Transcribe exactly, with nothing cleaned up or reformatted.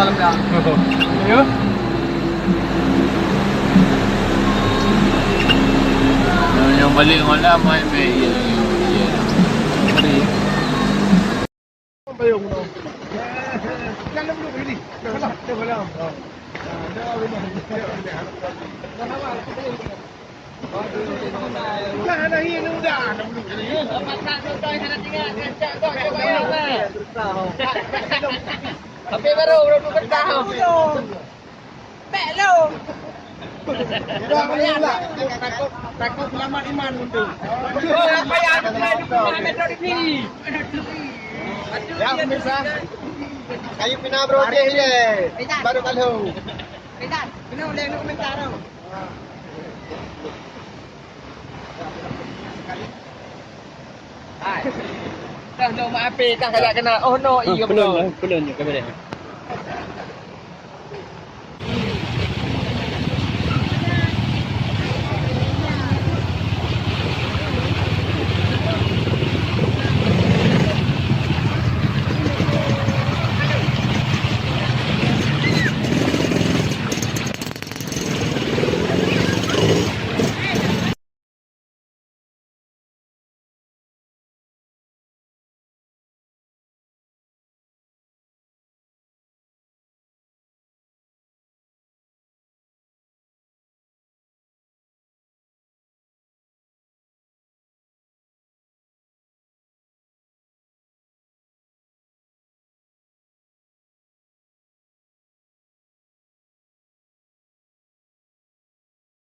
Ya. Nyang balik malam, mai, mai, ya, ya, ya. Mari. Tapi baru, baru tu kertas. Pek lo. Takut, takut selamat iman untuk. Oh, apa yang ada di Metro T V? Ya, pemirsa. Kayu pina beroceh je. Baru kalau. Pesan, kena uleh nak komentar tau. Hai. Dah no mak api, dah kagak kena. Oh no, iya betul. Pelan, pelan je kamera.